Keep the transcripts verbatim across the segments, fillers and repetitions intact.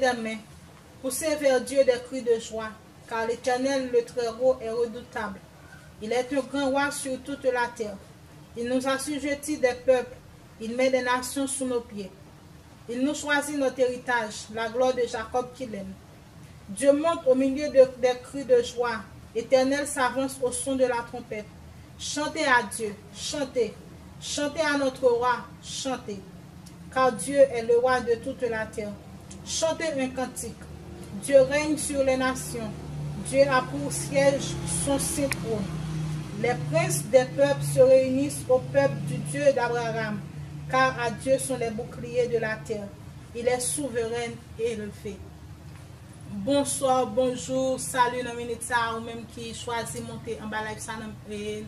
Tes mains, poussez vers Dieu des cris de joie, car l'Éternel, le Très-Haut, est redoutable. Il est un grand roi sur toute la terre. Il nous assujettit des peuples, il met des nations sous nos pieds. Il nous choisit notre héritage, la gloire de Jacob qu'il aime. Dieu monte au milieu de, des cris de joie. L'Éternel s'avance au son de la trompette. Chantez à Dieu, chantez. Chantez à notre roi, chantez. Car Dieu est le roi de toute la terre. Chantez un cantique. Dieu règne sur les nations. Dieu a pour siège son saint trône. Les princes des peuples se réunissent au peuple du Dieu d'Abraham, car à Dieu sont les boucliers de la terre. Il est souverain et élevé. Bonswa, bonjou, sali nan minit sa a, ou menm ki chwazi monte anba live sa nan, e,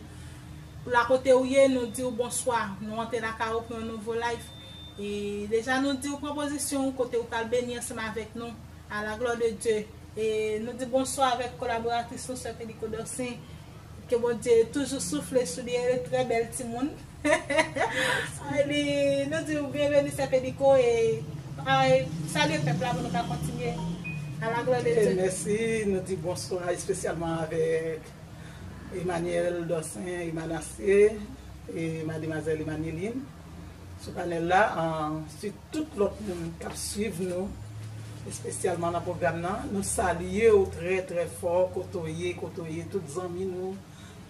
la kote ou ye, nou di w bonswa. Nou antre lakay ou pou yon nouvo live. E deja nou di w pran pozisyon ou kote ou pral beni ansanm avèk nou. À la gloire de Dieu. E nou di bonswa avèk kolaboratris nou, sè Pediko Dorcin. Ke Bondye toujou soufle sou li, e trè bèl timoun. Li, nou di w byenveni, sè Pediko, e, e salye pèp la pou nou ka kontinye. À la gloire de Dieu. Mèsi, nou di bonswa espesyalman avèk Emmanuel Dorcin, Emanasye, e mademwazèl Emanieline sou panèl la, an, si tout lòt moun k ap swiv nou, espesyalman nan pwogram nan, nou salye w trè, trè fò, kote w ye, kote w ye, tout zanmi nou,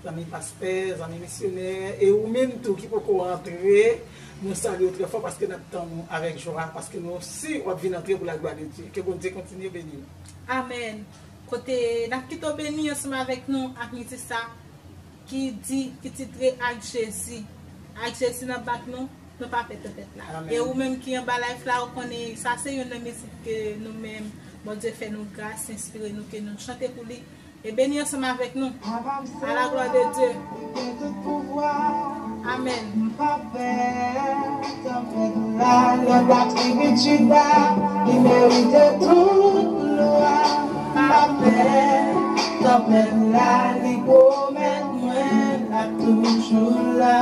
zanmi pastè, zanmi misyonè, e ou menm tou ki poko antre, nou salye w trè fò paske n ap tann ou avèk jwa, paske nou si w ap vin antre pou la glwa de Dye. Ke Bondye kontinye beni w. Amèn. Kote n ap kite w beni ansanm avèk nou ak mizik sa ki di, ki titre Ak Jezi. Ak Jezi nan bak nou, nou pa pè tanpèt la. Amèn. E ou menm ki anba live la, ou konnen sa se youn nan mizik ke nou menm, Bondye fè nou gras, enspire nou, ke nou chante pou li. E beni ansanm avèk nou. À la gloire de Dieu. Amèn. M pa pè tanpèt la, lè batri bit Jida, li merite tout glwa. M pa pè tanpèt la, li pwomèt mwen l ap toujou la.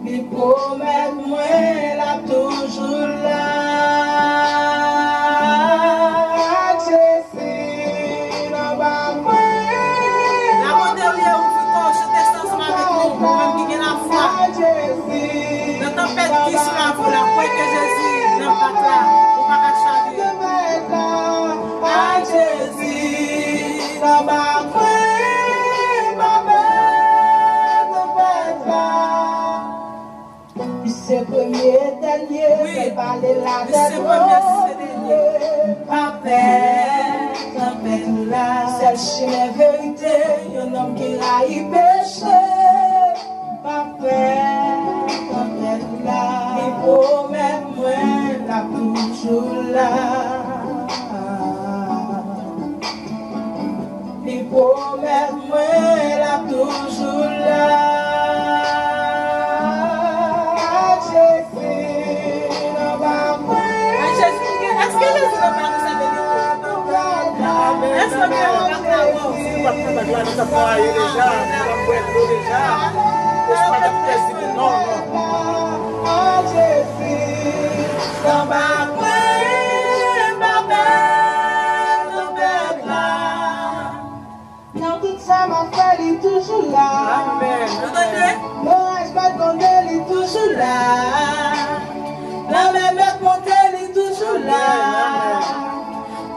Li pwomèt mwen l ap toujou la. Ak Jezi nan bak mwen. La kote w ye, ouvri kò w, chante sa ansanm avèk nou, ou menm ki gen lafwa. Ak Jezi nan tanpèt ki sou lavi w la, kwè ke Jezi nan bak la, ou pa ka chavire. Ak Jezi nan bak mwen, m pa pè tanpèt la. Li se premye e dènye, wi, sèl pale la, li se premye, se dènye. M pa pè tanpèt la. Sèl chimen verite, yon nonm ki rayi peche. M pa pè tanpèt la. Li pwomèt mwen l ap toujou la. Li pwomèt mwen l ap toujou la. Ak Jezi nan bak mwen. Ak Jezi, èske Jezi nan bak ou, sè Pediko? Èske w gen yon bak la, wè w? Si w pa t nan bak la, nou t ap travay deja, nou t ap bwè dlo deja. Ou pa t ap pèdi moun, non, non. Ak Jezi nan bak mwen, m pa pè tanpèt la. Nan tout sa m ap fè, li toujou la. Amèn. Ou tande? Loraj pa t grondé, li toujou la. Lanmè mèt monte, li toujou la. Amèn, amèn.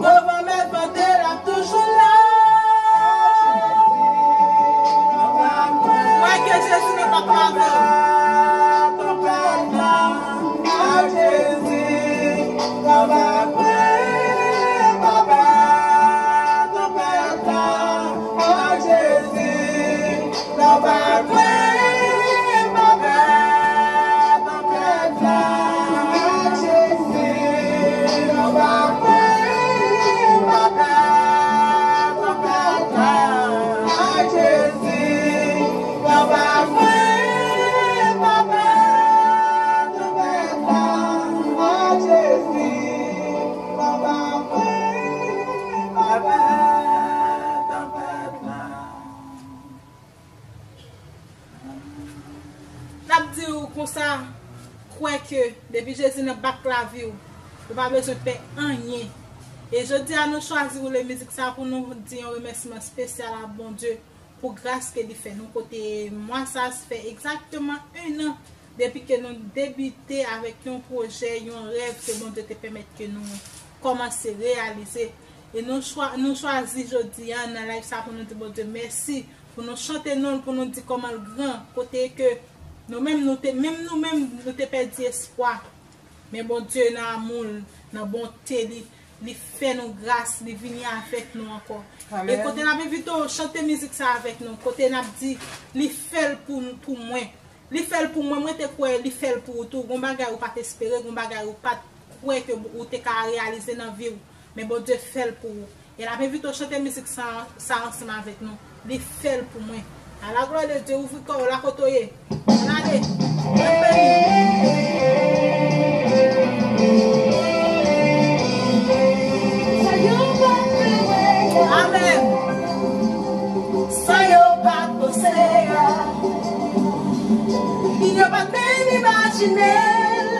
Gwo van mèt vante, l ap toujou la. Kwè ke Jezi nan bak la avè w. Ak Jezi nan bak mwen, m pa pè tanpèt la. Ak Jezi nan bak mwen, m pa pè tanpèt la. Ak Jezi nan bak mwen, m pa pè tanpèt la. Ak Jezi nan bak mwen, m pa pè tanpèt la. Ak Jezi nan bak mwen, m pa pè tanpèt la. N ap di w konsa, Kwè ke depi Jezi nan bak lavi w, ou pa bezwen pè anyen. E jodi a nou chwazi woule mizik sa pou nou di yon remèsiman espesyal a Bondye pou gras ke li fè nou, kote mwa sa a fè egzakteman en an depi ke nou debite avèk yon pwojè, yon rèv ke Bondye te pèmèt ke nou kòmanse reyalize. E nou chwa-, nou chwazi jodi a nan live sa pou nou di Bondye mèsi, pou nou chante non l, pou nou di kòman l gran, kote ke nou menm nou te, menm nou menm nou te pèdi espwa. Men Bondye nan amou l, nan bonte li, li fè nou gras, li vini avèk nou ankò. E kote n ap envite w chante mizik sa avèk nou, kote n ap di, li fè l pou, pou mwen. Li fè l pou mwen, mwen te kwè li fè l pou ou tou. Gon bagay ou pa t espere, gon bagay ou pa t kwè ke ou te ka reyalize nan vi w. Men Bondye fè l pou ou. E n ap envite w chante mizik sa, sa ansanm avèk nou. Li fè l pou mwen. A la glwa de Dye, ouvri kò w la kote w ye. Ann ale. Mwen beni. Amèn. Sa yo pa t panse a, yo pa t menm imajine l,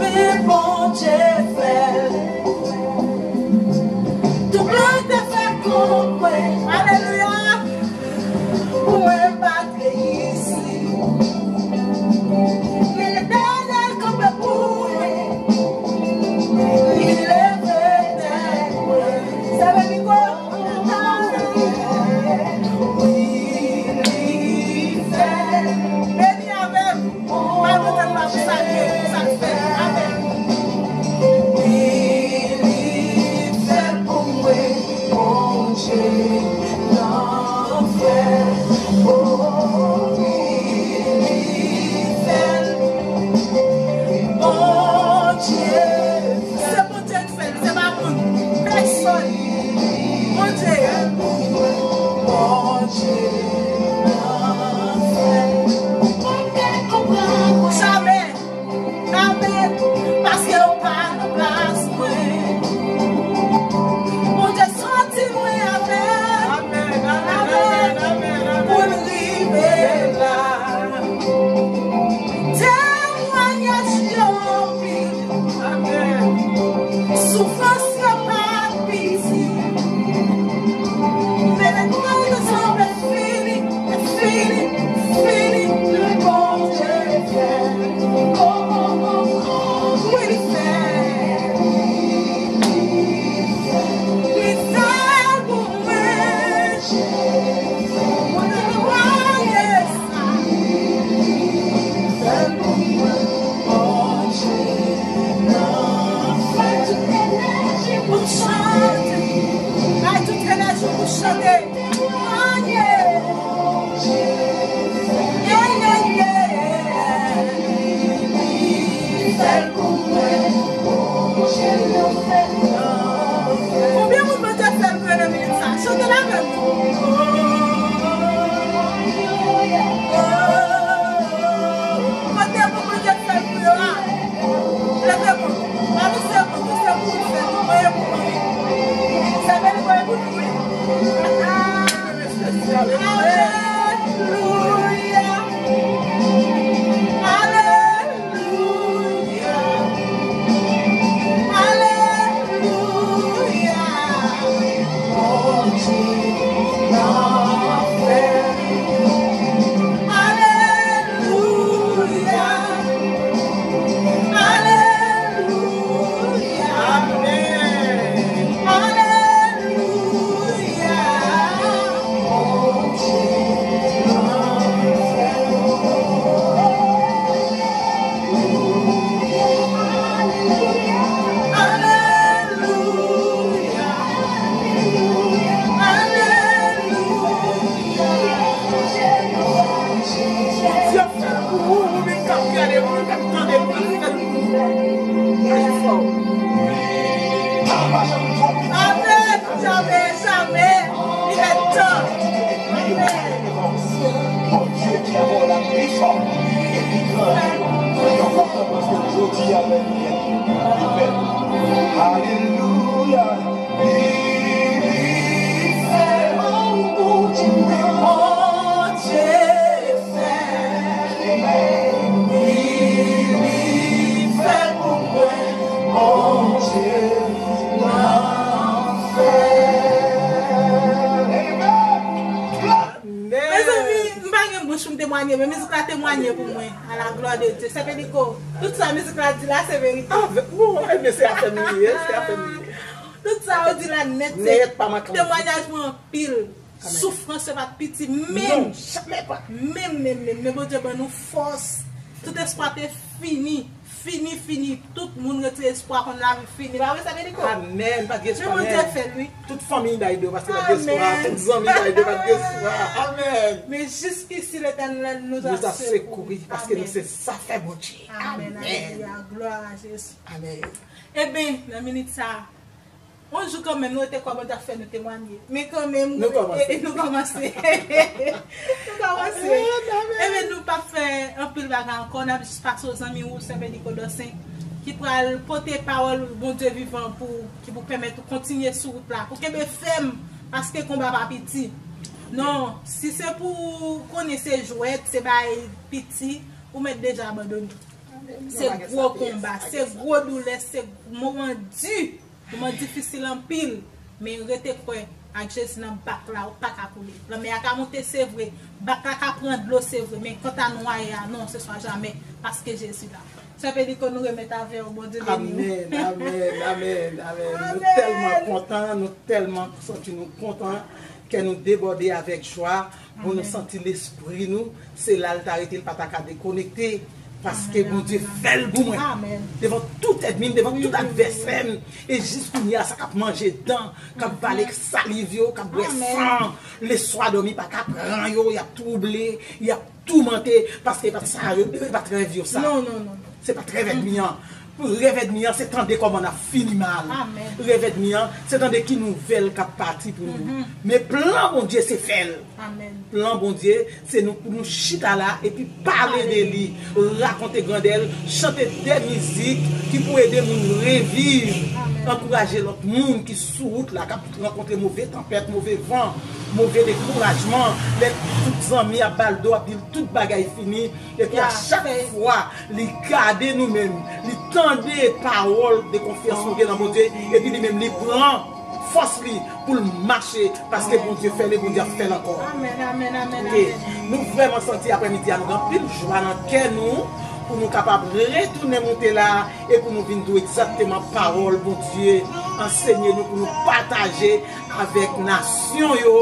men Bondye fè l. Tout plan te fè kont mwen. Alelouya. Mwen pa t reyisi. Men Letènèl kanpe pou mwen. Li leve tèt mwen. Sève mikwo. Wi, li fè. Beni avè m. Mwen kontan pa pou sa ke, pou sa k fèt. Amèn. Wi, li fè l pou mwen. Bondye nan fè. O, wi, li fè l. Bondye fè l. Se Bondye k fè l, se pa moun. Pèsòn. Bondye. Bondye nan fè. Jamè. Amèn. Paske ou pa nan plas mwen. Bondye soti lwen avè m. Amèn, amèn, amèn, amèn, amèn. Pou l rive la. Temwayaj yo anpil. Amèn. Soufrans yo pa piti. Men lè tan yo sanble fini, fini, fini, Bondye fè. Oh, oh, oh, oh, wi, li fè. Li fè pou mwen. Mwen te kwè sa. Fè pou mwen, Bondye nan fè. Bay tout enèji pou chante. Bay tout enèji pou chante. Fè l pou mwen. Konbyen moun Bondye fè l pou yo nan minit sa? Chante l avè m. Kote moun Bondye fè l pou yo a? Leve men w. Annou se pou nou, se pou nou, se pou nou, se pou nou. Sèvi li, voye pou nou, wi. Alelouya. Alelouya. Alelouya. Bondye nan fè. Alelouya. Alelouya. Amèn. Alelouya. Bondye nan fè. Alelouya. Alelouya. Bondye fè l pou ou, ou menm k ap gade, ou menm k ap tande, li pral fè l pou ou. Aji fò. Amèn. Jamè, jamè, li gen tan. Amèn. Bondye ki bon la, li fò, li gran. Mwen kontan paske jodi a, men li bèl. Alelouya. Li, li fè, Bondye fè. Men mizik la temwanye pou mwen. A la glwa de Dye. Sè Pediko, tout sa mizik la di la se verite. Avèk, bon, ebyen, se afè m li ye, se afè m li ye. Tout sa ou di la nèt, se Nèt, pa manti. Temwanyaj mwen anpil. Amèn. Soufrans yo pa t piti, menm. Non, jamè pa. Menm, menm, menm. Men Bondye ban nou fòs. Tout espwa te fini. Fini, fini. Tout moun retire espwa konn lavi fini. Pa vre, Sè Pediko? Amèn. Pa t gen espwa, men Bondye fè l, wi. Tout fanmi bay do, paske pa t gen espwa. Amèn. Tout zanmi bay do, pa t gen espwa. Amèn. Men jiskisi, Letènèl nous a secourus, paske nou se zafè Bondye. Amèn. Amèn. Alelouya. Glwa a Jezi. Amèn. Ebyen, nan minit sa a, yon jou kanmenm, nou rete kwè Bondye ap fè nou temwanye. Men kanmenm, nou kòmanse. E, e, nou kòmanse. Nou kòmanse. Amèn, amèn. Ebyen, nou p ap fè anpil bagay ankò. N ap jis pase w zanmi w, Sè Pediko Dorcin, ki pral pote pawòl Bondye vivan pou, ki pou pèmèt ou kontinye sou wout la. Pou kenbe fèm, paske konba pa piti. Non, si se pou konnen se jwèt, se bay piti, ou mèt deja abandone. Se gwo konba, se gwo doulè, se moman di, moman difisil anpil, men rete kwè ak Jezi nan bak la, ou pa ka koule. Lanmè a ka monte, se vre, bak la ka pran dlo, se vre, men kanta nwaye a, non, se swa jamè, paske Jezi la. Sè Pediko, nou remèt avè w, Bondye beni w. Amèn, amèn, amèn, amèn. Nou tèlman kontan, nou tèlman santi nou kontan, kè nou debòde avèk jwa. Bon, nou santi lespri nou, se la l ta rete, l pa ta ka dekonekte, paske Bondye fè l pou mwen. Amèn. Devan tout ènmi m, devan tout advèsè m, e jis kounye a, sa k ap manje dan, k ap vale saliv yo, k ap bwè san, leswa dòmi pa ka pran yo, y ap twouble, y ap toumante, paske e pa t sa yo, e pa t rèv yo sa. Non, non, non, non. Se pa t rèv ènmi an. Rèv ènmi an, se tande kòman n ap fini mal. Amèn. Rèv ènmi an, se tande ki nouvèl k ap pati pou nou. Men plan Bondye, se fè l. Amèn. Plan Bondye, se nou, pou nou chita la epi pale de li, rakonte grandè l, chante de mizik ki pou ede moun reviv, ankouraje lòt moun ki sou wout la, k ap rankontre move tanpèt, move van, move dekourajman, lè tout zanmi ap ba l do, ap di l tout bagay fini, epi a chak fwa li gade nou menm, li tande pawòl de konfyans nou gen nan Bondye, epi li menm li pran fòs li pou l mache, paske Bondye fè l e Bondye ap fè l ankò. Amèn, amèn, amèn, amèn. Nou vrèman santi aprèmidi a, nou gen anpil jwa nan kè nou pou nou kapab retounen monte la e pou nou vin di w egzakteman pawòl Bondye ansenye nou pou nou pataje avèk nasyon yo,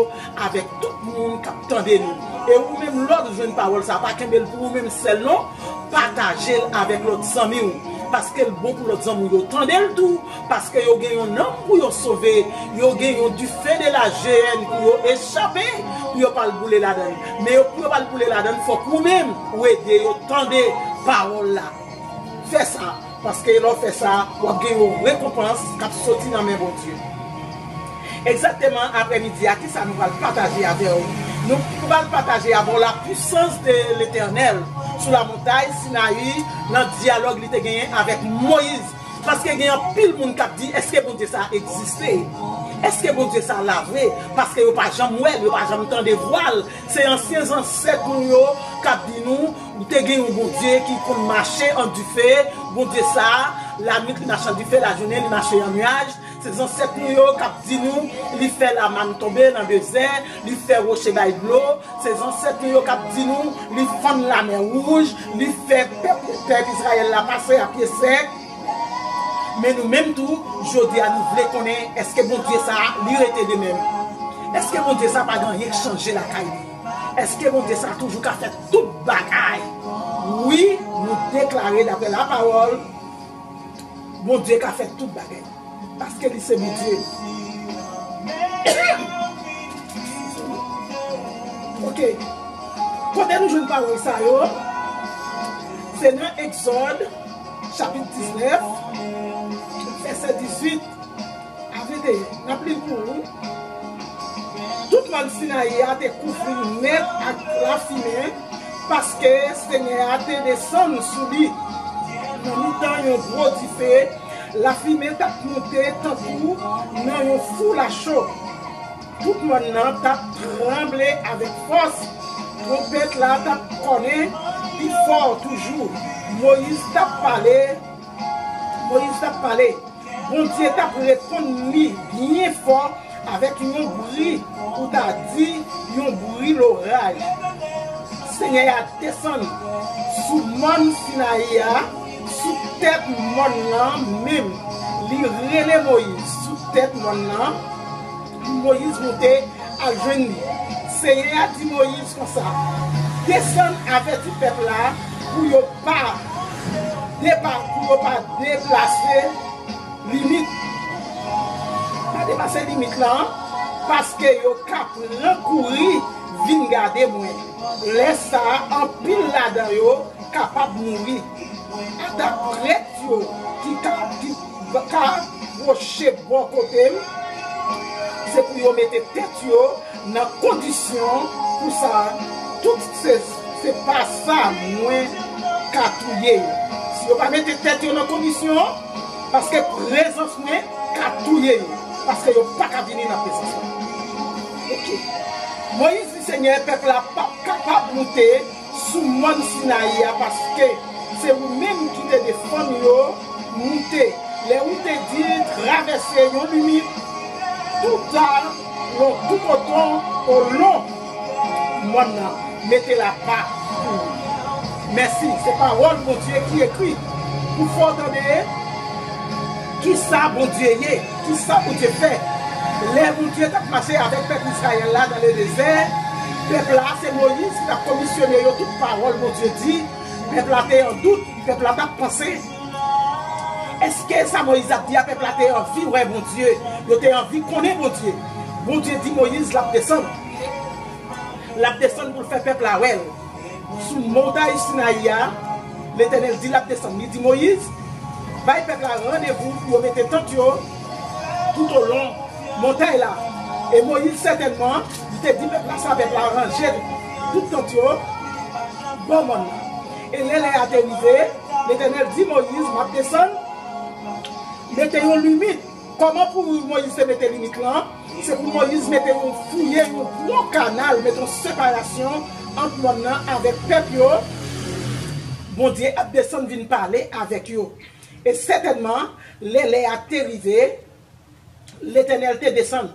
avèk tout moun k ap tande nou. E ou menm, lè w jwenn pawòl sa a, pa kenbe l pou ou menm sèl non. Pataje l avèk lòt zanmi w. Paske l bon pou lòt zanmi w yo tande l tou. Paske yo gen yon nanm pou yo sove. Yo gen yon dife de la jeyèn pou yo echape. Pou yo pa al boule ladan l. Men yo, pou yo pa al boule ladan l, fòk ou menm, ou ede yo tande pawòl la. Fè sa. Paske lè w fè sa, w ap gen yon rekonpans k ap soti nan men Bondye. Egzakteman aprèmidi a, kisa nou pral pataje avè w? Nou pral pataje avè w la puissance de l'Éternel sou la montagne Sinaï, nan dyalòg li te genyen avèk Moyiz. Paske gen anpil moun k ap di, èske Bondye sa a egziste? Èske Bondye sa a la vre? Paske yo pa janm wè l, yo pa janm tande vwa l. Se ansyen zansèt nou yo k ap di nou, te gen yon Bondye ki konn mache an dife. Bondye sa a, lannuit li mache an dife, lajounen li mache an nyaj. Se zansèt nou yo k ap di nou, li fè lamann tonbe nan dezè, li fè woche bay dlo. Se zansèt nou yo k ap di nou, li fann Lamè Wouj, li fè pèp, pèp Izrayèl la pase a pye sèk. Men nou menm tou, jodi a nou vle konnen èske Bondye sa a, li rete de menm? Èske Bondye sa a pa gen anyen k chanje lakay li? Èske Bondye sa a toujou ka fè tout bagay? Wi, nou deklare daprè lapawòl, Bondye ka fè tout bagay. Paske li se Bondye. Ok. Kote nou jwenn pawòl sa yo? Se nan Egzòd, chapit diznèf, vèsè dizuit a venteyen. N ap li l pou ou. Tout mòn Sinayi a te kouvri nèt ak lafimen, paske Senyè a te desann sou li nan mitan yon gwo dife. Lafimen t ap monte tankou nan yon foulacho. Tout mòn nan t ap tranble avèk fòs. Twonpèt la t ap kònen pi fò toujou. Moyiz t ap pale. Moyiz t ap pale. Bondye t ap reponn li byen fò avèk yon bri, ou ta di yon bri loraj. Senyè a desann sou mòn Sinayi a, sou tèt mòn nan menm. Li rele Moyiz sou tèt mòn nan. Moyiz monte al jwenn li. Senyè a di Moyiz konsa, desann, avèti pèp la pou yo pa depa-, pou yo pa deplase limit. Pa depase limit lan, paske yo ka pran kouri vin gade mwen. Lè sa a, anpil ladan yo kapab mouri. Ata prèt yo ki ka, ki ka pwoche bò kote m, se pou yo mete tèt yo nan kondisyon pou sa, tout se, se pa sa mwen ka touye yo. Si yo pa mete tèt yo nan kondisyon, paske prezans mwen ka touye yo, paske yo pa ka vini nan prezans mwen. Ok. Moyiz di Senyè, pèp la p ap kapab moute sou mòn Sinayi a, paske se ou menm ki te defann yo moute. Lè ou te di travèse yon limit, touta lon toukoton olon mòn nan, mete la pa pou ou. Mèsi, se pawòl Bondye ki ekri. Pou fè w tande kisa Bondye ye, kisa Bondye fè. Lè Bondye t ap mache avèk pèp Izrayèl la nan ledezè, pèp la, se Moyiz ki t ap komisyone yo tout pawòl Bondye di. Pèp la te an dout, pèp la t ap panse, èske sa Moyiz ap di a, pèp la te anvi wè Bondye, yo te anvi konnen Bondye. Bondye di Moyiz l ap desann. L ap desann pou l fè pèp la wè l. Sou montay Sinayi a, Letènèl di l ap desann. Li di Moyiz, bay pèp la randevou pou yo mete tant yo toutolon montay la. E Moyiz sètènman, li te di pèp la sa, pèp la ranje tout tant yo bò mòn nan. E lè lè a te rive, Letènèl di Moyiz, m ap desann, mete yon limit. Kòman pou Moyiz te mete limit lan? Se pou Moyiz mete yon, fouye yon gwo kanal, mete yon separasyon ant mòn nan avèk pèp yo. Bondye ap desann vin pale avèk yo. E sètènman, lè lè a te rive, Letènèl te desann.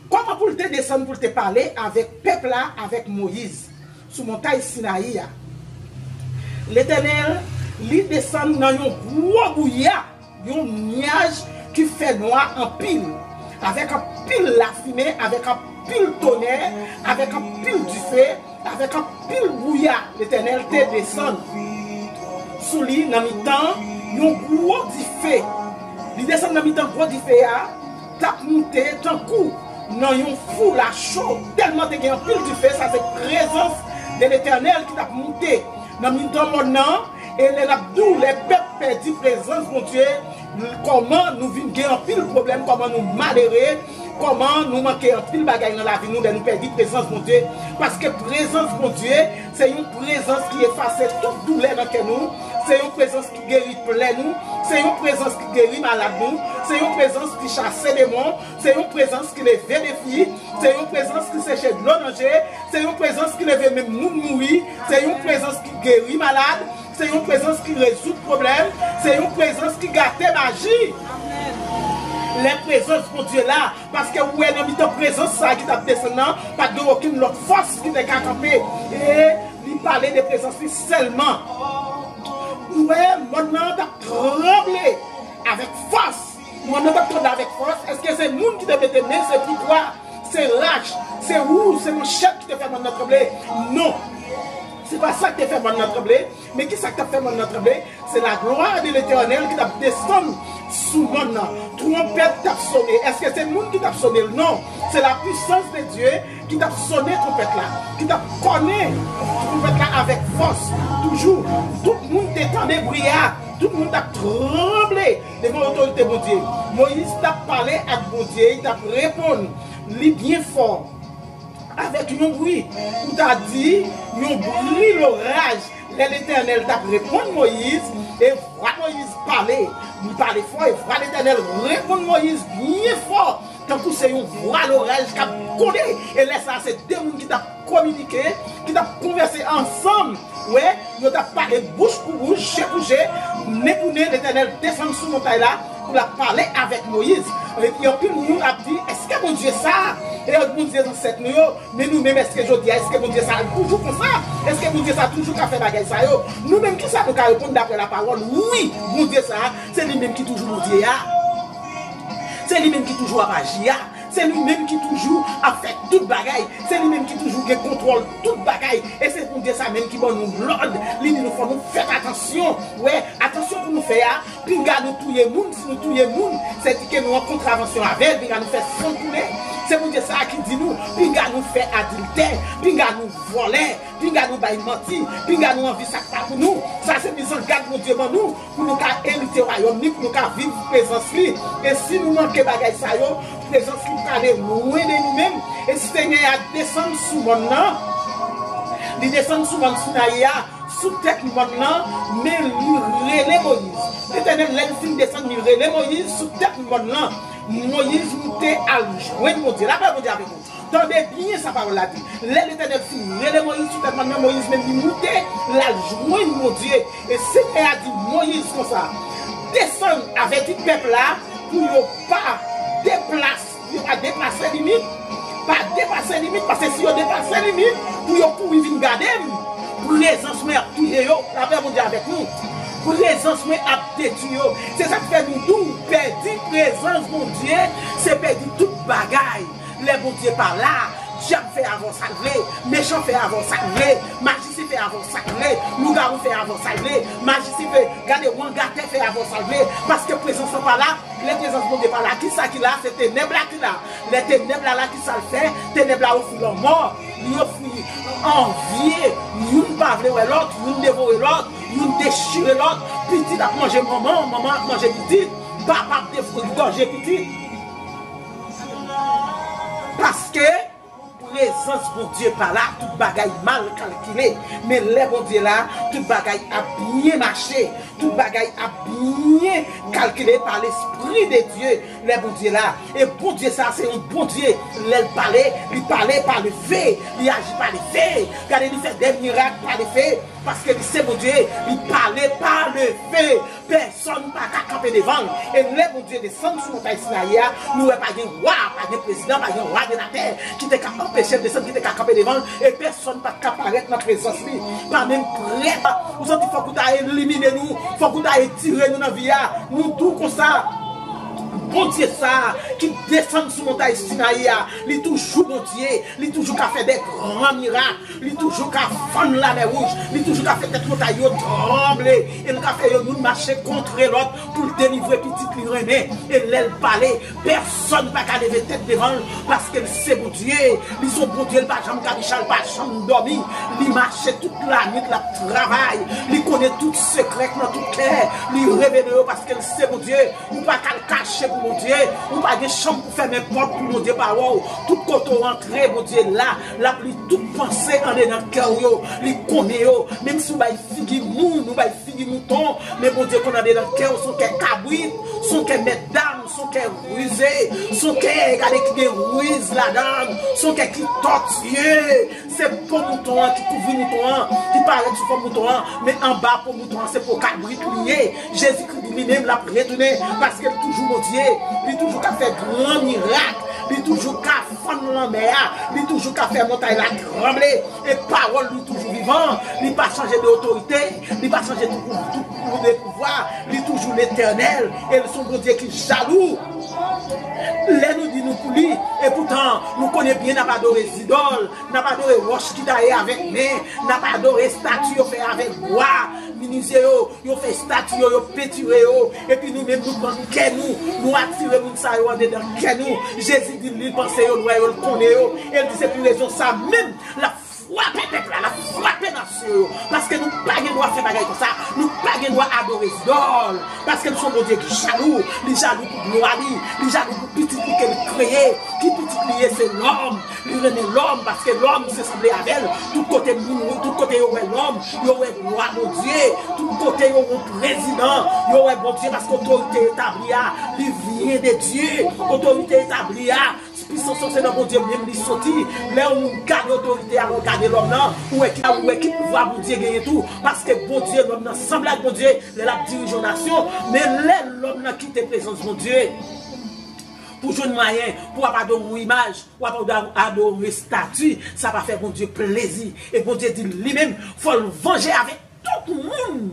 Kòman pou l te desann pou l te pale avèk pèp la, avèk Moyiz, sou montay Sinayi a? Letènèl, li desann nan yon gwo bouya, yon nyaj ki fè nwa anpil, avèk anpil lafimen, avèk anpil tonè, avèk anpil dife, avèk anpil bouya. Letènèl te desann sou li nan mitan yon gwo dife. Li desann nan mitan gwo dife a, t ap moute tankou nan yon fou la cho, tèlman te gen anpil dife. Sa se prezans de Letènèl ki t ap moute nan mitan mòn nan. E lè n ap di w, lè pèp pèdi prezans Bondye, kòman nou vin gen anpil pwoblèm, kòman nou malere, kòman nou manke anpil bagay nan lavi nou lè nou pèdi prezans Bondye. Paske prezans Bondye, se yon prezans ki efase tout doulè nan kè nou, se yon prezans ki geri plè nou, se yon prezans ki geri malad nou, se yon prezans ki chase demon, se yon prezans ki leve defi, se yon prezans ki seche dlo nan je, se yon prezans ki leve menm moun mouri, se yon prezans ki geri malad, se yon prezans ki rezoud pwoblèm, se yon prezans ki gate maji. Lè prezans Bondye la, paske ou wè nan mitan prezans sa a ki t ap desann nan, pa t gen okenn lòt fòs ki te ka kanpe. E li pale de prezans li sèlman. Ou wè, mòn nan t ap tranble avèk fòs. Mòn nan t ap tranble avèk fòs. Èske se moun ki te mete men, se pouvwa, se rach, se wou, se manchèt ki te fè mòn nan tranble? Non. Se pa sa ki te fè mòn nan tranble. Men ki sa k t ap fè mòn nan tranble? Se laglwa de Letènèl ki t ap desann sou mòn nan. Twonpèt t ap sone. Èske se moun ki t ap sone l? Non. Se lapwisans de Dye ki t ap sone twonpèt la, ki t ap kòne twonpèt la avèk fòs. Toujou, tout moun te tande bri a, tout moun t ap tranble devan otorite Bondye. Moyiz t ap pale ak Bondye, li t ap reponn li byen fò, avèk yon bri, ou ta di yon bri loraj. Lè Letènèl t ap reponn Moyiz, e vwa Moyiz pale, li pale fò, e vwa Letènèl reponn Moyiz byen fò, tankou se yon vwa loraj k ap gwonde. E lè sa a, se de moun ki t ap kominike, ki t ap konvèse ansanm. Wè, yo t ap pale bouch pou bouch, je pou je, nen pou nen. Letènèl desann sou montay la pou l ap pale avèk Moyiz. Epi anpil moun ap di, èske Bondye sa a, e Bondye zansèt nou yo, men nou menm, èske jodi a, èske Bondye sa a toujou konsa? Èske Bondye sa a toujou ka fè bagay sa yo. Nou menm, kisa nou ka reponn daprè lapawòl? Wi, Bondye sa a, se li menm ki toujou Bondye a. Se li menm ki toujou ap aji a. Se li menm ki toujou ap fè tout bagay. Se li menm ki toujou gen kontwòl tout bagay. E se Bondye sa menm ki ban nou lòd. Li di nou fò nou fèt atansyon. Wè, atansyon pou nou fè a, pinga nou touye moun, si nou touye moun, se di ke nou an kontravansyon avè l, pinga nou fè san koule. Se Bondye sa a ki di nou, pinga nou fè adiltè, pinga nou vòlè, pinga nou bay manti, pinga nou anvi sa k pa pou nou. Sa se mizangad Bondye ban nou, pou nou ka erite wayòm li, pou nou ka viv prezans li. E si nou manke bagay sa yo, prezans li prale lwen de nou menm. E Senyè a desann sou mòn nan, li desann sou mòn Sinayi a, sou tèt mòn nan, men li rele Moyiz. Letènèl, lè l fin desann, li rele Moyiz sou tèt mòn nan. Moyiz moute al jwenn Bondye. Lapè Bondye avèk ou. Tande byen sa pawòl la di. Lè Letènèl fin rele Moyiz sou tèt mòn nan, Moyiz menm li moute, l al jwenn Bondye. E Senyè a di Moyiz konsa, desann, avèti pèp la pou yo pa deplase, yo pa depase limit. Pa depase limit, paske si yo depase limit, pou yo kouri vin gade m, prezans mwen ap touye yo. Lapè Bondye avèk nou. Prezans mwen ap detwi yo. Se sa k fè nou di w, pèdi prezans Bondye, se pèdi tout bagay. Lè Bondye pa la, dyab fè avè w sa l vle, mechan fè avè w sa l vle, majisyen fè avè w sa l vle, lougawou fè avè w sa l vle, majisyen fè, gade, wangatè fè avè w sa l vle, paske prezans lan pa la. Lè prezans Bondye pa la, kisa ki la? Se tenèb la ki la. Lè tenèb la la, kisa l fè? Tenèb la ofri lanmò, li ofri anvi, youn pa vle wè lòt, youn devore lòt, youn dechire lòt, pitit ap manje manman, manman ap manje pitit, papa ap def-, gòje pitit. Paske prezans Bondye pa la, tout bagay mal kalkile. Men lè Bondye la, tout bagay ap byen mache, tout bagay ap byen kalkile pa Lespri de Dye. Lè Bondye la, e Bondye sa, se yon Bondye, lè l pale, li pale pa le fe, li aji pa le fe. Gade, li fè de mirak pa le fe, paske li se Bondye, li pale pa le fe. Pèsòn pa ka kanpe devan l. E lè Bondye desann sou montay Sinayi a, nou wè pa gen wa, pa gen prezidan, pa gen wa de latè ki te ka anpeche l desann, ki te ka kanpe devan l. E pèsòn pa t ka parèt nan prezans li. Pa menm prèt. Ou santi fòk ou ta elimine nou, fòk ou ta etire nou nan vi a. Nou di w konsa, Bondye sa a ki desann sou montay Sinayi a, li toujou Bondye, li toujou ka fè de gran mirak. Li toujou ka fann lamè wouj. Li toujou ka fè tèt montay yo tranble. E l ka fè yo youn mache kontre lòt pou l delivre pitit li renmen. E lè l pale, pèsòn pa ka leve tèt devan l, paske l se Bondye. Li se yon Bondye, l pa janm kabicha, l pa janm dòmi. Li mache tout lannuit, l ap travay. Li konnen tout sekrè k nan tout kè. Li revele yo paske l se Bondye. Ou pa ka al kache pou Bondye. Ou pa gen chanm pou fèmen pòt pou Bondye pa wè w. Tout kote w antre, Bondye la. L ap li tout panse andedan kè w yo. Li konnen yo. Menm si w bay figi moun, ou bay figi mouton, men Bondye konn andedan kè w, se yon kè kabrit, se yon kè mètdam, se yon kè rize, se yon kè, gade, ki gen riz ladan l, se yon kè ki tòtiye. Se po mouton an ki kouvri mouton an, ki parèt sou fòm mouton an, men anba po mouton an, se po kabrit li ye. Jezikri di li menm l ap retounen, paske l toujou Bondye, li toujou ka fè gran mirak, li toujou ka fann lanmè a, li toujou ka fè montay la tranble, e pawòl li toujou vivan, li pa chanje de otorite, li pa chanje tou, tou, tou de pouvwa, li toujou Letènèl, e l se yon Bondye ki jalou. Lè nou di nou pou li, epoutan nou konnen byen n ap adore zidòl, n ap adore wòch ki taye avèk men, n ap adore estati yo fè avèk bwa, minizye yo, yo fè estati yo, yo pentire yo, epi nou menm nou pran kè nou, nou atire moun sa yo andedan kè nou. Jezi di li panse yo, l wè yo, l konnen yo, e l di se pou rezon sa menm l ap frape pèp la, l ap frape nasyon yo. Paske nou pa gen dwa fè bagay konsa. Nou pa gen dwa adore zidòl. Paske l se yon Bondye ki jalou. Li jalou pou glwa li. Li jalou pou pitit li ke l kreye. Ki pitit li ye? Se lòm. Li renmen lòm paske lòm se sanble avè l. Tout kote moun, tout kote yo wè lòm, yo wè glwa Bondye. Tout kote yo wè prezidan, yo wè Bondye paske otorite etabli a, li vyen de Dye. Otorite etabli a, pisans yo se nan Bondye menm li soti. Lè yon moun gade otorite a, lè w gade lòm nan, ou wè ki, ou wè ki pouvwa Bondye genyen tou. Paske Bondye, lòm nan sanble ak Bondye lè l ap dirije yon nasyon. Men lè lòm nan kite prezans Bondye, pou jwenn mwayen pou w ap adore yon imaj, w ap adore yon estati, sa pa fè Bondye plezi. E Bondye di li menm, fò l vanje avèk tout moun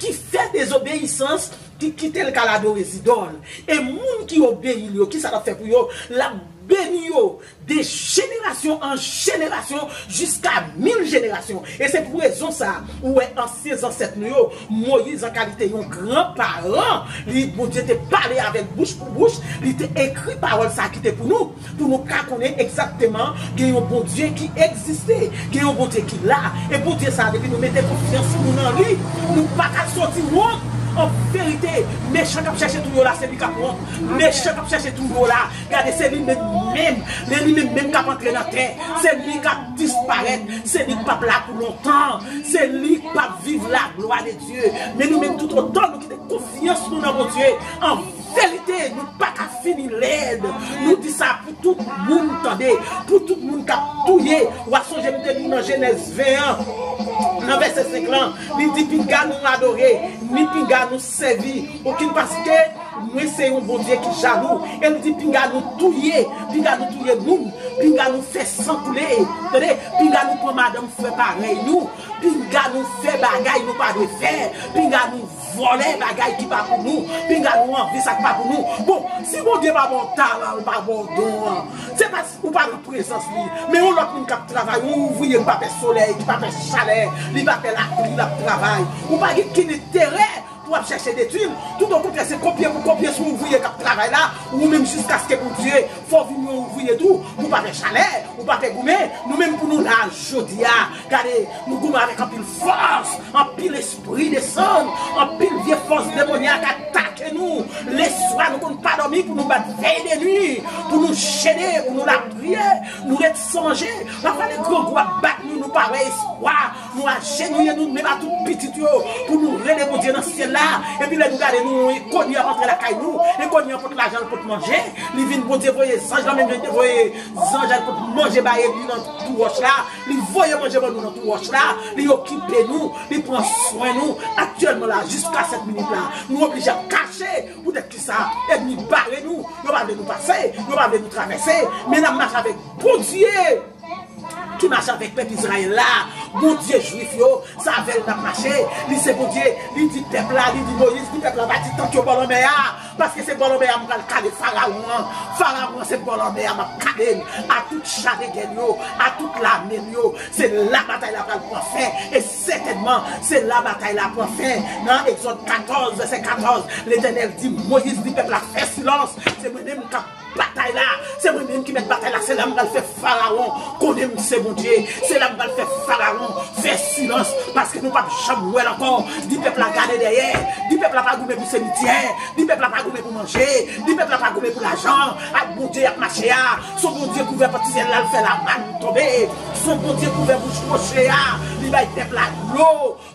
ki fè dezobeyisans, ki kite l k al adore zidòl. E moun ki obeyi l yo, kisa l ap fè pou yo? L ap beni yo de jenerasyon an jenerasyon jiska mil jenerasyon. E se pou rezon sa, ou wè ansyen zansèt nou yo, Moyiz an kalite yon gran paran, li, Bondye te pale avè l bouch pou bouch, li te ekri pawòl sa ki te pou nou, pou nou ka konnen egzakteman gen yon Bondye ki egziste, gen yon Bondye ki la. E Bondye sa, depi nou mete konfyans nou nan li, nou pa ka soti wont. An verite, mechan k ap chèche touye w la, se li k ap wont. Mechan k ap chèche touye w la, gade, se li menm menm, men li menm menm k ap antre nan tè. Se li k ap disparèt, se li k p ap la pou lontan, se li k p ap viv la glwa de Dye. Men nou menm, toutotan nou kite konfyans nou nan Bondye, an verite, nou pa ka fini lèd. Nou di sa pou tout moun tande, pou tout moun k ap touye. W a sonje m te di w nan Jenèz ven an, nan vèsè senk lan, li di, pinga nou adore, ni pinga nou sèvi okenn, paske mwen se yon Bondye ki jalou. E li di, pinga nou touye, pinga nou touye moun, pinga nou fè san koule. Tande, pinga nou pran madanm frè parèy nou, pinga nou fè bagay nou pa dwe fè, pinga nou vòlè bagay ki pa pou nou, pinga nou anvi sa k pa pou nou. Bon, si Bondye pa ba w talan, l pa ba w don an, se pa, ou pa nan prezans li. Men yon lòt moun k ap travay, yon ouvriye ki pa pè solèy, ki pa pè chalè, li pa pè lapli, l ap travay. Ou pa gen kenn enterè pou w ap chèche detwi l. Tout okontrè, se kopye pou kopye sou ouvriye k ap travay la, ou menm jiskaske Bondye fè w vin yon ouvriye tou, ou pa pè chalè, ou pa pè goumen. Nou menm pou nou la jodi a, gade, nou goumen avèk anpil fòs, anpil espri desann, anpil vye fòs demonyak atake nou. Leswa, nou konn pa dòmi pou nou bat vèy de nwi, pou nou jene, pou nou lapriyè, nou ret san manje. Pafwa, lè grangou ap bat nou, nou pa wè espwa. Nou ajenouye nou menm a tout pitit yo pou nou rele Bondye nan syèl la. Epi lè nou gade nou, enkoni ap antre lakay nou, enkoni an pot lajan, l pot manje, li vin, Bondye voye zanj lan, menm jan li te voye zanj al pot manje bay Eli nan twou wòch la, li voye manje ban nou nan twou wòch la, li okipe nou, li pran swen nou. Aktyèlman la, jiska sèt minit la, nou oblije ap kache. Poutèt kisa? Ènmi bare nou, yo pa vle nou pase, yo pa vle nou travèse, men n ap mache avèk Bondye ki mache avèk pèp Izrayèl la, Bondye jwif yo, se avè l n ap mache. Li se Bondye, li di pèp la, li di Moyiz, di pèp la, pa di tant yo bò lanmè a, paske se bò lanmè a m pral kale Farawon an. Farawon an se bò lanmè a m ap kale l, a tout cha de gè l yo, a tout lame l yo. Se la batay la pral pran fen, e sètènman, se la batay la pran fen. Nan Egzòd katòz, vèsè katòz, Letènèl di Moyiz, di pèp la, fè silans, se mwen menm k ap batay la, se mwen menm ki mèt batay la, se la m pral fè Farawon konnen m se Bondye, se la m pral fè Farawon fè silans, paske nou p ap janm wè l ankò. Di pèp la gade dèyè, di pèp la pa goumen pou semityè, di pèp la pa goumen pou manje, di pèp la pa goumen pou lajan. Ak Bondye y ap mache a, se yon Bondye k ouvè pòt syèl la, l fè lamàn tonbe, se yon Bondye k ouvè bouch woche a, li bay pèp la dlo.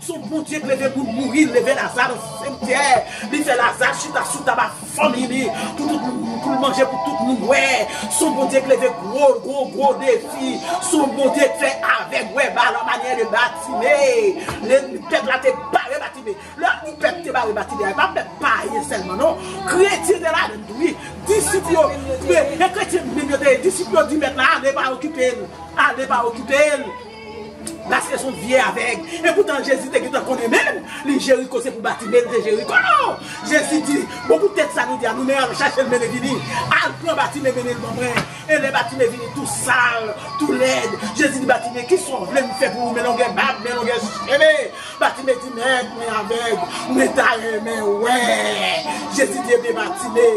Se yon Bondye k leve moun mouri, l leve Laza nan semityè, li fè Laza chita sou taba fanmi li, pou tout moun, pou l manje, pou tout moun wè. Se yon Bondye k leve gwo, gwo, gwo defi. Se yon Bondye k fè avèg wè, ba la manyè de Batime. Le, pèp la te bare Batime. Lè yo di pèp te bare Batime, e pa pèp payen sèlman, non. Kretyen te ladan l tou, wi. Disip yo, e, e kretyen menm yo te ye. Disip yo di mèt la, ale pa okipe l. Ale pa okipe l. Paske se yon vye avèg. E poutan Jezi te gentan konnen menm, li Jeriko se pou Batime, li te Jeriko. Jezi di, bon, poutèt sa nou di a, nou men al chache l mennen vini. Al pran Batime, mennen l ban mwen. E lè Batime vini tou sal, tou lèd, Jezi di Batime, kisa w vle m fè pou ou? Men longè bab, men longè cheve. Batime di, mèt, mwen avèg, mwen ta renmen wè. Jezi di, ebyen Batime,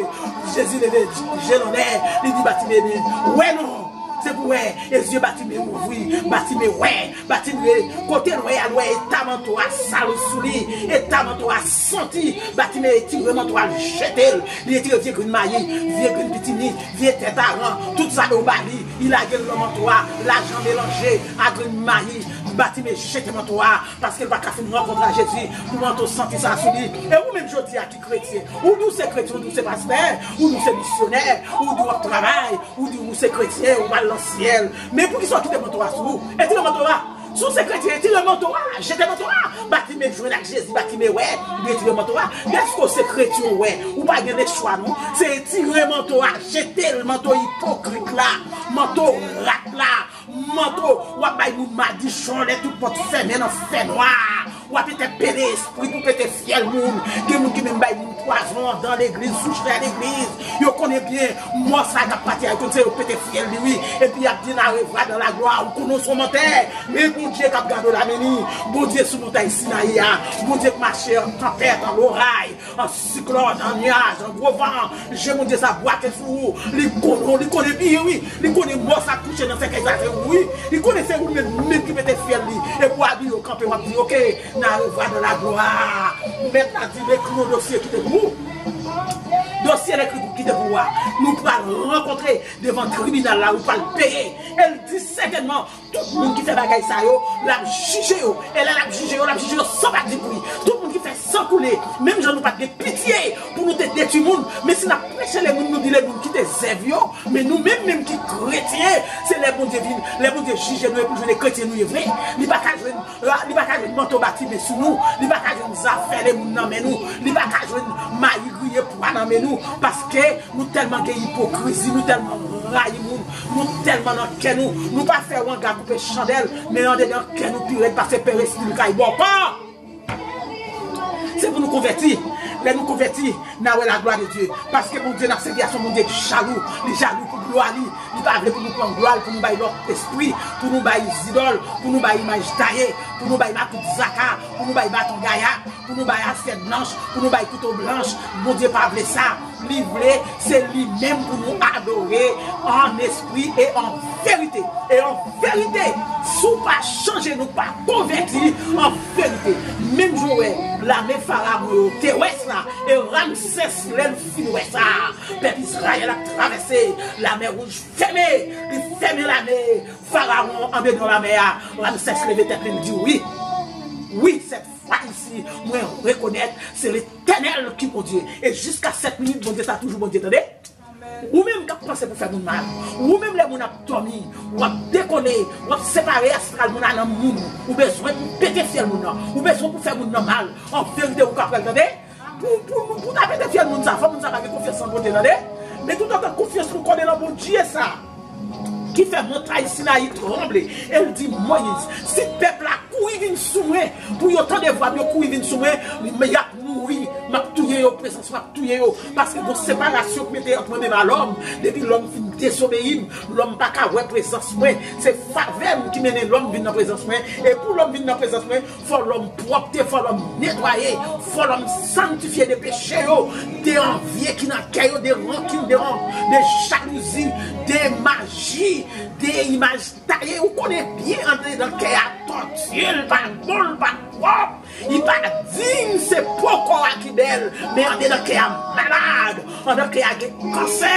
Jezi leve je l anlè, li di Batime, ebyen, wè non. Se pou wè, e zye Batime ouvri, Batime wè, Batime, kote l wè a, l wè eta manto a sal sou li, eta manto a santi, Batime etire manto a, l jete l, li etire vye grenn mayi, vye grenn pitimi, vye tèt aran, tout sa yo ba li, li lage l nan manto a, lajan melanje a grenn mayi, Batime jete manto a, paske l pa ka fin rankontre a Jezi, pou manto santi sa sou li. E ou menm jodi a ki kretyen, ou di w se kretyen, ou di w se pastè, ou di w se misyonè, ou di w ap travay, ou di w se kretyen, ou pral nan syèl. Men poukisa w kite manto a sou ou? Etire manto a. Si w se kretyen, retire manto a, jete manto a. Batime jwenn ak Jezi, Batime wè, retire manto a. Dèske w se kretyen, w wè, ou pa gen lechwa non. Se retire manto a, jete l, manto ipokrit la, manto rat la, manto w ap bay moun madichon lè tout pòt fèmen nan fènwa. W ap entèpele espri pou pete fyèl moun. Gen moun ki menm bay moun pwazon anndan legliz, sou chè legliz. Yo konnen byen, mò sa k ap pati a, yo konn se yo pete fyèl li, wi. Epi y ap di n arevwa dan laglwa, ou konnen w se yon mantè. Men Bondye k ap gade w la, men li, Bondye sou montay Sinayi a, Bondye k mache an tanpèt, an loray, an siklòn, an nyaj, an gwo van, je Bondye sa bwake sou ou, li konnen w, li konnen byen, wi. Li konnen mò sa k kouche nan sèkèy sa se ou, wi. Li konnen se ou menm, menm ki mete fyèl li. Epi w abiye w kanpe, w ap di, oke, n arevwa dan laglwa. Mèt la di, m ekri yon dosye ki te pou ou. Dosye l ekri pou, ki te pou ou a, nou pral rankontre devan tribinal la, ou pral peye. E l di sètènman, tout moun ki fè bagay sa yo, l ap jije yo. E lè l ap jije yo, l ap jije yo san pa di bri. Tout moun ki fè san koule, menm jan nou pa t gen pitye pou nou te detwi moun, men si n ap preche lemonn, nou di lemonn kite zèv yo, men nou menm, menm ki kretyen, se lè Bondye vin, lè Bondye jije nou epi l jwenn e kretyen nou ye vre, li pa ka jwenn, li pa ka jwenn manto Batime sou nou, li pa ka jwenn zafè lemonn nan men nou, li pa ka jwenn mayi griye pwa nan men nou, paske nou tèlman gen ipokrizi, nou tèlman rayi moun, nou tèlman nan kè nou, nou pa fè wanga koupe chandèl, men andedan kè nou pi rèd pase perestil kay bòkò. Se pou nou konvèti. Lè nou konvèti, n a wè laglwa de Dye. Paske Bondye n ap sèvi a se yon Bondye ki jalou. Li jalou pou glwa li. Li pa vle pou nou pran glwa l, pou nou bay lòt espri, pou nou bay zidòl, pou nou bay imaj taye, pou nou bay makout zaka, pou nou bay baton gaya, pou nou bay asyèt blanch, pou nou bay kouto blanch. Bondye pa vle sa. Li vle, se li menm pou nou adore an espri e an verite. E an verite, si w pa chanje, nou pa konvèti an verite. Menm jan w wè lame Farawon yo te wè sa, e Ramsès, lè l fin wè sa, pèp Izrayèl ap travèse, lamè wouj fèmen, li fèmen lame Farawon andedan lamè a. Ramsès leve tèt li, l di, wi, wi, sèt fwa isi, mwen rekonèt se Letènèl ki Bondye. E jiska sèt minit, Bondye sa toujou Bondye, tande. Ou menm k ap panse pou fè moun mal, ou menm lè moun ap dòmi, w ap dekole, w ap separe astral moun a nanm moun, ou bezwen pou pete fyèl moun nan, ou bezwen pou fè moun nan mal, an verite ou ka pral tande. Pou, pou, pou ta pete fyèl moun sa, fò moun sa pa gen konfyans nan Bondye, tande. Men toutotan konfyans nou kole nan Bondye sa, ki fè montay Sinayi tranble, e l di Moyiz, si pèp la kouri vin sou mwen, pou yo tande vwa m, yo kouri vin sou mwen, y ap mouri, m ap touye yo, prezans mwen ap touye yo, paske gon separasyon k mete ant mwen menm a lòm, depi lòm fin dezobeyi m, lòm pa ka wè prezans mwen, se favè m ki mennen lòm vin nan prezans mwen, e pou lòm vin nan prezans mwen, fò lòm pwòpte, fò lòm netwaye, fò lòm sanntifye de peche yo, de anvi ki nan kè yo, de rankin, de, de jalouzi, de maji, de imaj taye. Ou konnen byen andedan kè a tòti, l pa bon, l pa pwòp, li pa diy, se po kò a ki bèl, men andedan kè a malad, andedan kè a gen kansè,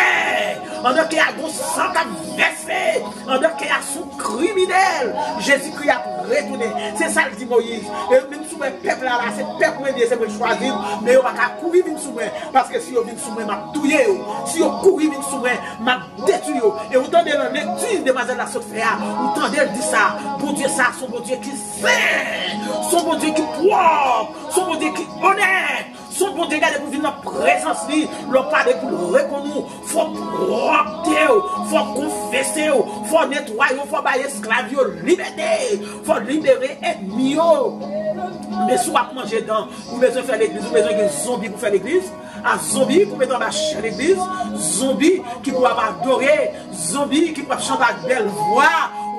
andedan kè a gon san k ap vèse, andedan kè a se yon kriminèl. Jezikri ap retounen. Se sa l di Moyiz. E menm si w wè pèp la la, se pèp mwen li ye, se mwen k chwazi l, men yo pa ka kouri vin sou mwen, paske si yo vin sou mwen, m ap touye yo. Si yo kouri vin sou mwen, m ap detwi yo. E ou tande nan lekti demwazèl la sot fè a, ou tande l di sa, Bondye sa se yon Bondye ki sen, se yon Bondye ki pwòp, se yon Bondye ki onèt. Se yon Bondye gade pou vin nan prezans li, lè w pale pou l reponn ou, fò pwòpte w, fò konfese w, fò netwaye w, fò bay esklav yo libète, fò libere ènmi yo. Men si w ap manje dan, ou bezwen fè legliz, ou bezwen gen zonbi pou fè legliz, a zonbi pou mete anba chè legliz, zonbi ki pou ap adore, zonbi ki pou ap chante ak bèl vwa,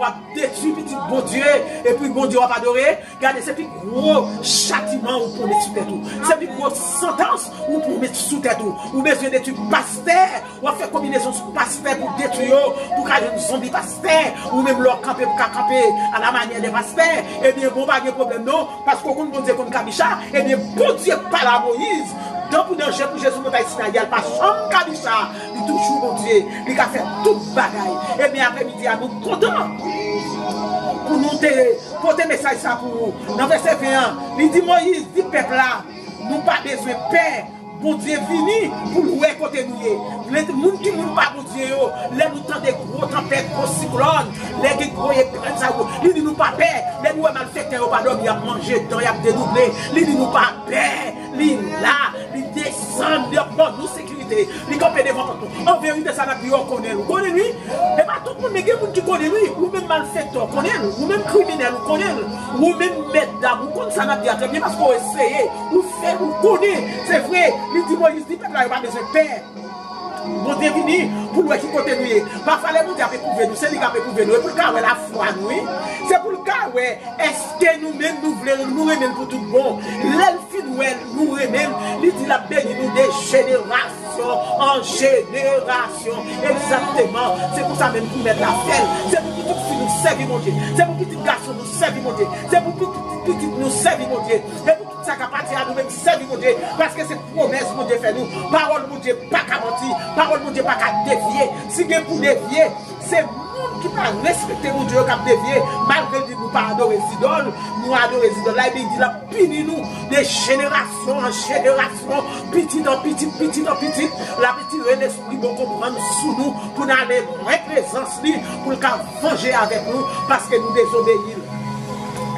w ap detwi pitit Bondye, epi Bondye w ap adore. Gade, se pi gwo chatiman ou pran met sou tèt ou. Se pi gwo santans ou pran met sou tèt ou. Ou bezwen detwi pastè, w ap fè konbinezon sou pastè pou detwi yo, pou ka jwenn zonbi pastè. Ou menm lè w kanpe pou ka kanpe a la manyè de pastè, ebyen bon, pa gen pwoblèm non, paske w konn Bondye konn kabicha, ebyen Bondye pale a Moyiz, dan pou danje pou Jezi montay Sinayi a, l pa janm kabicha, li toujou Bondye, li ka fè tout bagay. Ebyen aprèmidi a, nou kontan pou nou te pote mesaj sa pou ou. Nan vèsè ven an, li di Moyiz, di pèp la, nou pa bezwen pè, Bondye vini pou l wè kote nou ye. Lè moun ki moun pa Bondye yo, lè nou tande gwo tanpèt, gwo siklòn, lè gen voye prèt sa yo. Li di nou pa pè. Lè nou wè malfektè yo pa dòmi, y ap manje dan, y ap dedouble. Li di nou pa pè. Li la, li desann, li ap ban nou sekirite. Li kanpe devan pòt nou. An verite, sa n ap di yo konnen l. Ou konnen l, wi. E pa tout moun, men gen moun ki konnen l, wi. Ou menm malfektè, ou konnen l. Ou menm kriminèl, ou konnen l. Ou menm mèt dam, ou konn sa n ap di a trè byen paske w eseye, ou fè, ou konnen. Se vre, li di Moyiz, di pèp la, yo pa bezwen pè. Bondye vini pou l wè ki kote nou ye. Pafwa lè Bondye ap epwouve nou, se li k ap epwouve nou. E pou l ka wè lafwa nou, wi. Se pou l ka wè èske nou menm nou vle l, nou renmen l pou tout bon. Lè l fin wè nou renmen l, li di l ap beni nou de jenerasyon an jenerasyon. Egzakteman. Se pou sa menm pou mèt la fè l. Se pou pitit fi nou sèvi Bondye. Se pou pitit gason nou sèvi Bondye. Se pou pitit pitit nou sèvi Bondye. E pou tout sa k ap atire a nou menm sèvi Bondye, paske se pwomès Bondye fè nou. Pawòl Bondye pa ka manti, pawòl Bondye pa ka devye. Si gen pou devye, se moun ki pa respekte Bondye yo k ap devye, malgre l di nou pa adore zidòl, nou adore zidòl la, ebyen, li di l ap pini nou de jenerasyon an jenerasyon, pitit an pitit, pitit an pitit, l ap retire lespri bon konprann sou nou pou n ale lwen prezans li, pou l ka vanje avèk nou, paske nou dezobeyi l.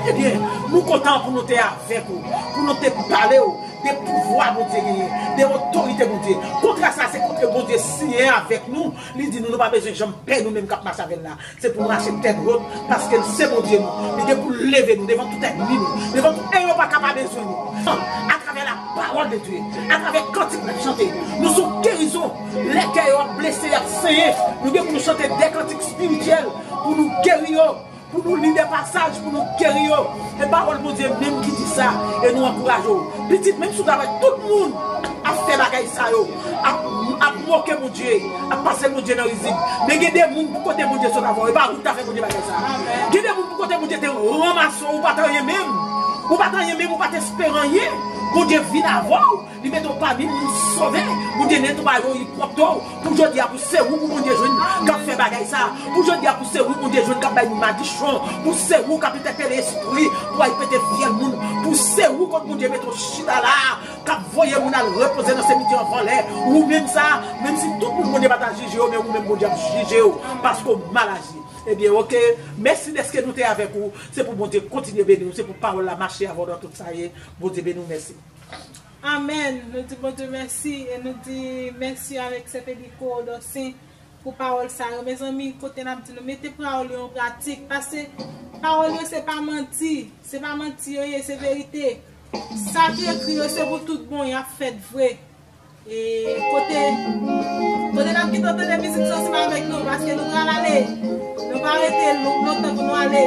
Ebyen, nou kontan pou nou te avèk ou, pou nou te pale w de pouvwa Bondye genyen, de otorite Bondye. Kontra sa, se kontre Bondye siyen avèk nou. Li di nou, nou pa bezwen janm pè nou menm k ap mache avè l la. Se pou nou mache tèt wot, paske l se Bondye nou. Li gen pou l leve nou devan tout ènmi nou, devan tout, e yo pa ka pa bezwen nou. Atravè la parole de Dieu, atravè kantik n ap chante, nou sou gerizon. Lè kè yo ap blese, y ap senyen, nou gen pou nou chante de kantik espirityèl pou nou geri yo. Pou nou li de pasaj, pou nou geri yo. E pawòl Bondye menm ki di sa, e nou ankouraje w. Pitit, menm si w ta wè tout moun ap fè bagay sa yo, ap, ap moke Bondye, ap pase Bondye nan rizib. Men gen de moun pou kote Bondye sot avè w, e pa ou ki ta fè Bondye bagay sa. Gen de moun pou kote Bondye te ranmase w, ou pa t anyen menm. Ou pa t anyen menm, ou pa t espere anyen. Bondye vin avè w. Li mete w pami moun sove. Bondye netwaye w, li pwòpte w. Pou jodi a, pou se ou pou Bondye jwenn k ap fè bagay sa. Pou jodi a, pou se ou Bondye jwenn k ap bay moun madichon. Pou se ou k ap entèpele espri pou al pete fyèl moun. Pou se ou kot Bondye mete w chita la, k ap voye moun al repoze nan semitye anvan lè. Ou menm sa, menm si tout moun Bondye pa ta jije yo, men ou menm Bondye ap jije w, paske w mal aji. Ebyen, oke. Mèsi dèske nou te avèk ou. Se pou Bondye kontinye beni w. Se pou pawòl la mache avè w nan tout sa ye. Bondye beni w. Mèsi. Amèn. Nou di Bondye mèsi e nou di mèsi avèk Sè Pedrico Dorcin pou pawòl sa yo. Mezanmi, kote n ap di nou mete pawòl yo an pratik, paske pawòl yo se pa manti, se pa manti yo ye, se verite. Sa ki ekri yo se pou tout bon, y ap fèt vre. E kote, kote n ap kite w tande mizik sa ansanm avèk nou, paske nou pral ale. Nou pa rete lou-, lontan pou nou ale.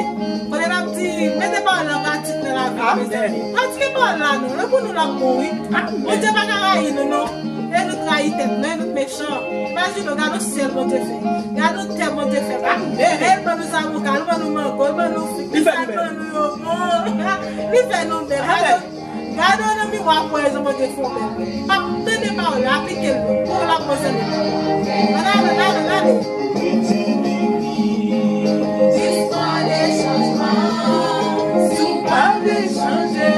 Kote n ap di, mete pawòl la an pratik nan lavi nou, mezanmi. Pratike pawòl la, non. Lè pou nou l ap bon, wi. Bondye pa ka rayi nou, non. E nou trayi tèt nou, e nou mechan. Imajine w, gade yon syèl Bondye fè. Gade yon tè Bondye fè pou nou. E l ban nou zaboka, l ban nou mango, l ban nou fig, li fè nou bèl. Li fè nou bèl. Gade w nan miwa pou wè jan Bondye fè w bèl. Ap tande pawòl yo, aplike l non. Pou l ap konsote. Ann ale, ann ale, ann ale. Istwa de chanjman. Si w pa vle chanje,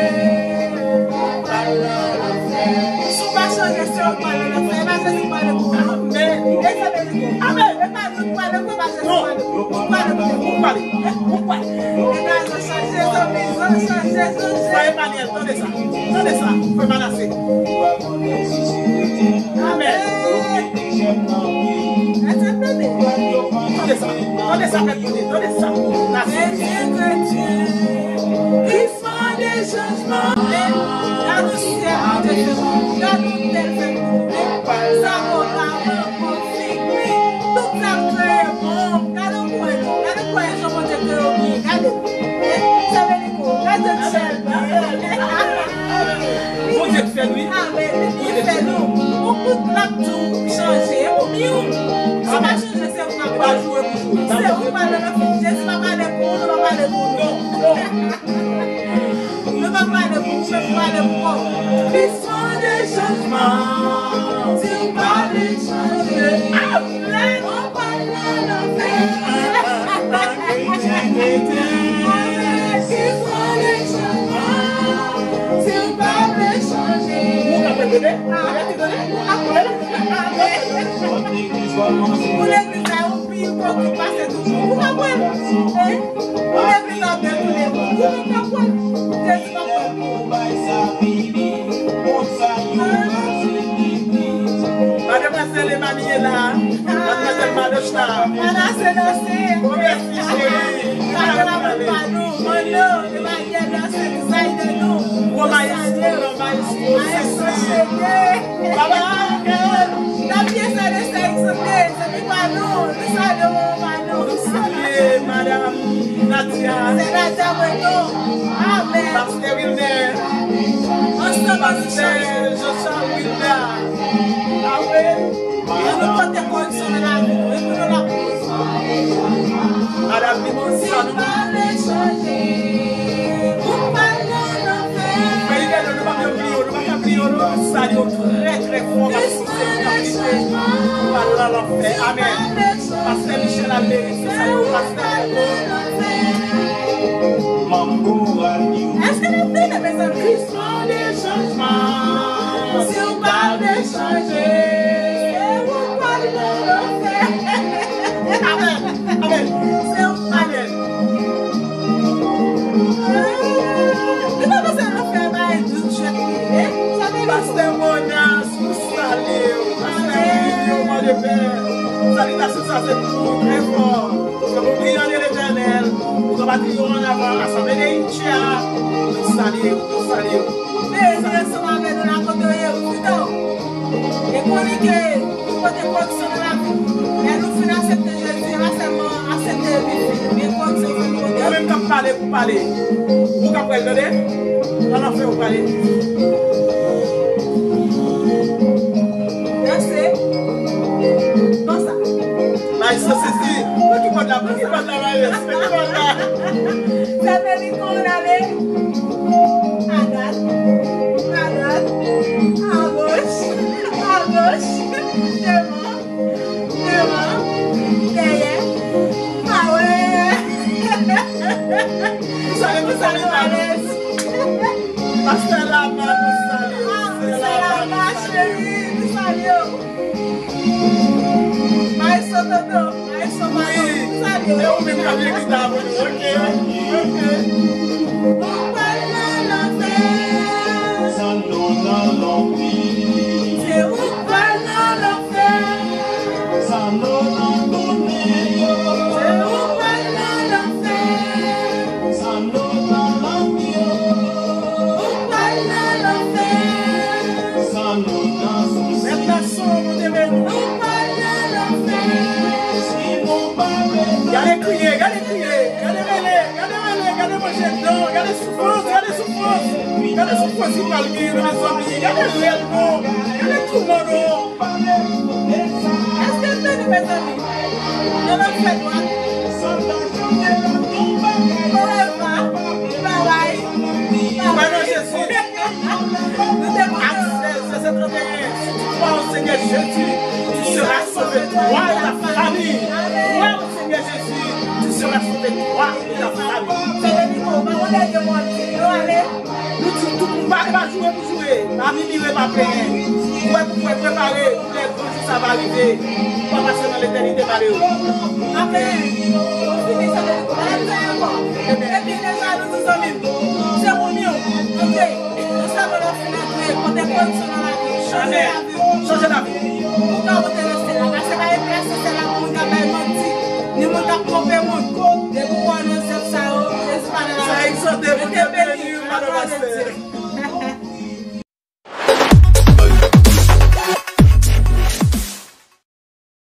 ou pral nan lanfè. Si w pa chanje, se ou k pral nan lanfè. E pa Jezi k pral nan lanfè. Amèn. E sa vle di. Amèn. E pa nou k pral nan lanfè, e pa Jezi k pral nan lanfè. Ou pral nan lanfè. Ou pral. Ou pral. E pa Jezi. Chanje zanmi, chanje, chanje. Frè Emmanuel, tande sa. Tande sa, frè Manassé. Amèn. Tande sa. Tande sa, pèp Bondye. Tande sa. Nasyon. Kretyen, kretyen. Kretyen. Gade yon syèl Bondye fè pou nou. Gade yon tèl fè pou nou. Sa bon, sa bon, figi, tout sa l kreye bon. Gade yon kwè, gade kwè jan Bondye kreye w byen. Gade. Sè Beniko, gade yon syèl. Bondye k fè nou, wi. Amèn. Li fè nou. Ou kout l ap di w chanje. E pou byen w. Si w pa chanje, se ou k ap pale. Se ou k pale nan figi. Jezi pa pale pou ou, nou pa pale pou nou. Non, non. Nou pa pale pou ou, men nou pale pou ou. Besoin de changement. Si w pa vle chanje. Amèn. Ou pral nan lanfè. Amèn. Besoin de changement. Si w pa vle chanje. Ou ka pale, bebe? Amèn. Amèn. Pou legliz la, ou pi ipokrit pase tout moun. Ou konprann? Se danse. Oh, mèsi, cheri. Kado la pou pa nou. Manno, nou pa gen danse, nou sa ede nou. Gwo maestro, gran maestro, Sesi. Baba, n ap byen sa de sa egzante. Se pi pa nou. Nou salye manman pa nou. Nou salye madam Nadia. Se Nadia Breton. Amen. Pastè Wilner. Ansanm annou chanje. Pastè Joshua Wilner. Amen. Annou pote koreksyon nan lavi nou. E pou nou la. Madam Limons, sa nou. Frè Libèdo, nou pa p bliye w, nou pa p bliye w, nou salye w trè, trè fò, paske se yon kantite pou al nan lanfè. Amèn. Pastè Michel Alberic, nou salye w, pastè Foucault. Mango Radio. Èske nou vle, mezanmi? Kris pran de chanjman. Si w pa vle chanje, se ou k pral nan lanfè. Amèn. Amèn. Se ou k pral. Amèn. Li pa panse lanfè bay dout jwèt li ye. Sa te pastè Monas, nou salye w. Pastè Wilio Mòlepè. Salitasyon sa se pou ou trè fò. Se pou brillant de l'Éternel. Ou ka bati yo an avan. Asanble de Inchia. Nou salye w. Nou salye w. Beni ansanm avè nou la kote w ye, ou kontan. E konnen ke nou pote koreksyon nan lavi nou. Lè nou fin aksepte Jezi, e pa sèlman aksepte epi fini, men koreksyon fò nou pote. Ou menm k ap pale pou pale. Ou k ap pral tande. Ann fè ou pale. Danse. Konsa. Bay sa sesi. Pou ki pòt la, pou ki pòt la, bay sa. Pou ki pòt la. Sa vle di konn ale. Adwat, adwat, agoch, agoch, devan, devan, dèyè, awe. Sa vle di konn ale. Pastè Lama, nou salye w. Sè Lama, cheri, nou salye w. Maestro Toto, maestro Mayo, nou salye w. E ou menm k ap jwe gita pou nou, ok, ok. Ou pral nan lanfè. Sa nou nan lanmè. Se ou k pral nan lanfè. Sa nou nan tounen yo. Se ou k pral nan lanfè. Sa nou nan lanmè. Ou pral nan lanfè. Sa nou nan sousi. Mèt gason, Bondye beni w. Ou pral nan lanfè. Si nou pa rete. Gade kriye, gade kriye, gade rele, gade rele, gade manje dan, gade soufrans, gade soufrans. Gade soufrans ki pral genyen nan mezanmi. Gade rèl non, gade touman non. Èske n beni, mezanmi? Nan lòt fè dwat. Oreva, babay, babay. Mwen nan Jezi. Nou te kontan. Acte seize trente et un. Si tu crois au Seigneur Jésus, tu seras sauvé, toi et ta famille. Crois au Seigneur Jésus, tu seras sauvé, toi et ta famille. Se depi kon, pa konn lè ke mwen di yo ale. Nou di tout moun pa, pa joure pou joure, pa mimire, pa plenyen. Kwè pou kwè, prepare pou lè gran jou sa va rive. Papa se nan letènite, pale yo. Amen. Ou fini sa, pa di sa ankò. Ebyen deja nou di zanmi m, se moun yo, ok. Nou sèlman nan fin an tou ye, pote koreksyon nan lavi, chanje lavi w. Chanje lavi w. Ou ka monte nan syèl la, pase pa deplase syèl la pou moun k ap bay manti, ni moun k ap twonpe moun. Depi w wè nan zèv sa yo, Jezi pa nan lavi. Sa egzante, Bondye beni w, madan pastè.